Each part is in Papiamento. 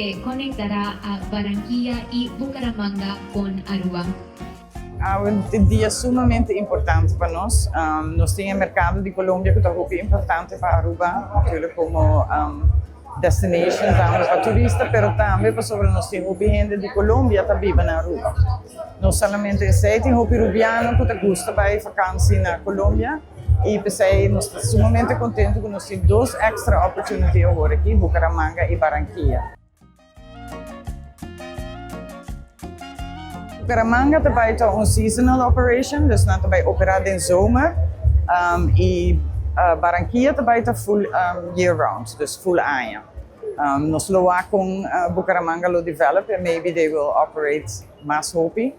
que conectará a Barranquilla y Bucaramanga con Aruba. Awe ta un dia sumamente importante pa nos. Nos tin e mercado di Colombia cu ta hopi importante pa Aruba, natuurlijk como destination tambe pa turista, pero tambe pasobra nos tin hopi hende di Colombia ta biba na Aruba. No solamente esey, tin hopi Rubiano cu ta gusta bay vakantie na Colombia y p'esey nos ta sumamente contento cu nos tin dos extra opportunity awor aki, Bucaramanga y Barranquilla. Bucaramanga ta bay ta un seasonal operation, dus nan ta bay opera den zomer y Barranquilla ta bay ta full year round, dus full aña. Nos lo wak con Bucaramanga lo develop and maybe they will operate mas hopi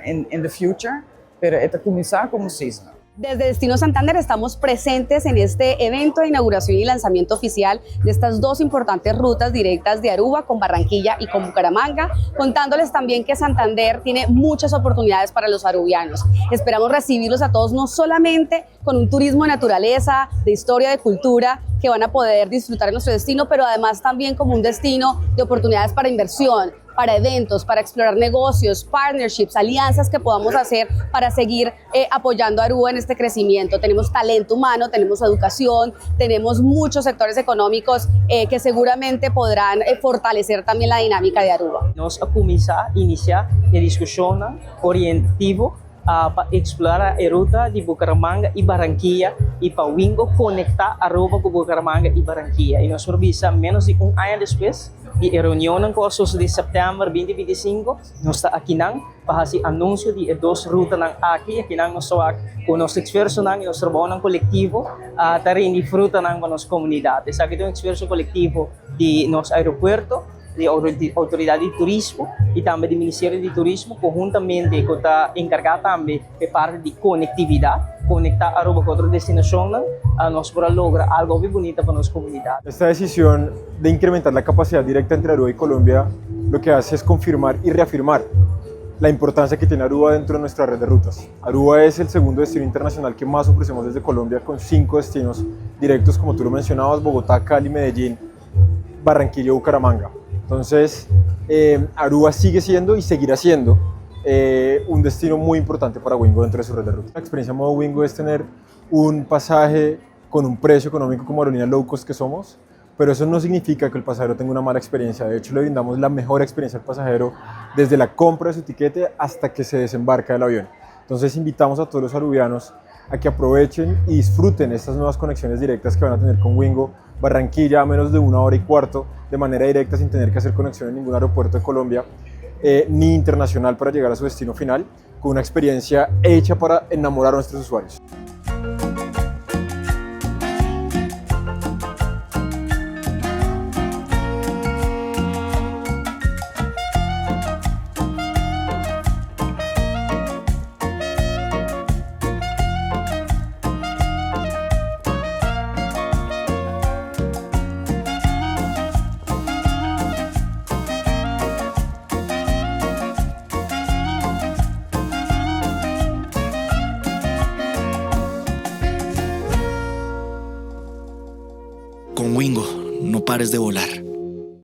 in the future, pero e ta cuminsa como seasonal. Desde Destino Santander estamos presentes en este evento de inauguración y lanzamiento oficial de estas dos importantes rutas directas de Aruba con Barranquilla y con Bucaramanga, contándoles también que Santander tiene muchas oportunidades para los arubianos. Esperamos recibirlos a todos no solamente con un turismo de naturaleza, de historia, de cultura, que van a poder disfrutar en nuestro destino, pero además también como un destino de oportunidades para inversión, para eventos, para explorar negocios, partnerships, alianzas que podamos hacer para seguir eh, apoyando a Aruba en este crecimiento. Tenemos talento humano, tenemos educación, tenemos muchos sectores económicos eh, que seguramente podrán eh, fortalecer también la dinámica de Aruba. Nos a cuminsa inicia e discusionnan orientativo pa explora e ruta di Bucaramanga y Barranquilla y pa Wingo conecta Aruba cu Bucaramanga y Barranquilla. Y nos por bisa menos di un aña despues di e reunionnan cu a sucede september 2025, nos ta akinan pa haci anuncio di e dos rutanan aki. Akinan nos ta wak cu nos esfuerzonan y nos trabounan colectivo ta rindi frutanan pa nos comunidad. Esaki ta un esfuerzo colectivo di nos aeropuerto, di Outoridat di Turismo i tambe di Ministerio di Turismo konhuntamente ku ta enkargá tambe e parti di konektividat, konektá Aruba ku otro destinashonnan, nos por a logra algu hopi bunita pa nos komunidat. Esta desishon de incrementar la capacidad directa entre Aruba y Colombia lo que hace es confirmar y reafirmar la importancia que tiene Aruba dentro de nuestra red de rutas. Aruba es el segundo destino internacional que más ofrecemos desde Colombia con cinco destinos directos, como tú lo mencionabas, Bogotá, Cali, Medellín, Barranquilla y Bucaramanga. Entonces, eh, Aruba sigue siendo y seguirá siendo eh, un destino muy importante para Wingo dentro de su red de rutas. La experiencia modo Wingo es tener un pasaje con un precio económico como aerolínea low cost que somos, pero eso no significa que el pasajero tenga una mala experiencia. De hecho, le brindamos la mejor experiencia al pasajero desde la compra de su tiquete hasta que se desembarca del avión. Entonces, invitamos a todos los arubianos a que aprovechen y disfruten estas nuevas conexiones directas que van a tener con Wingo Barranquilla a menos de una hora y cuarto de manera directa sin tener que hacer conexión en ningún aeropuerto de Colombia eh, ni internacional para llegar a su destino final, con una experiencia hecha para enamorar a nuestros usuarios. Con Wingo, no pares de volar.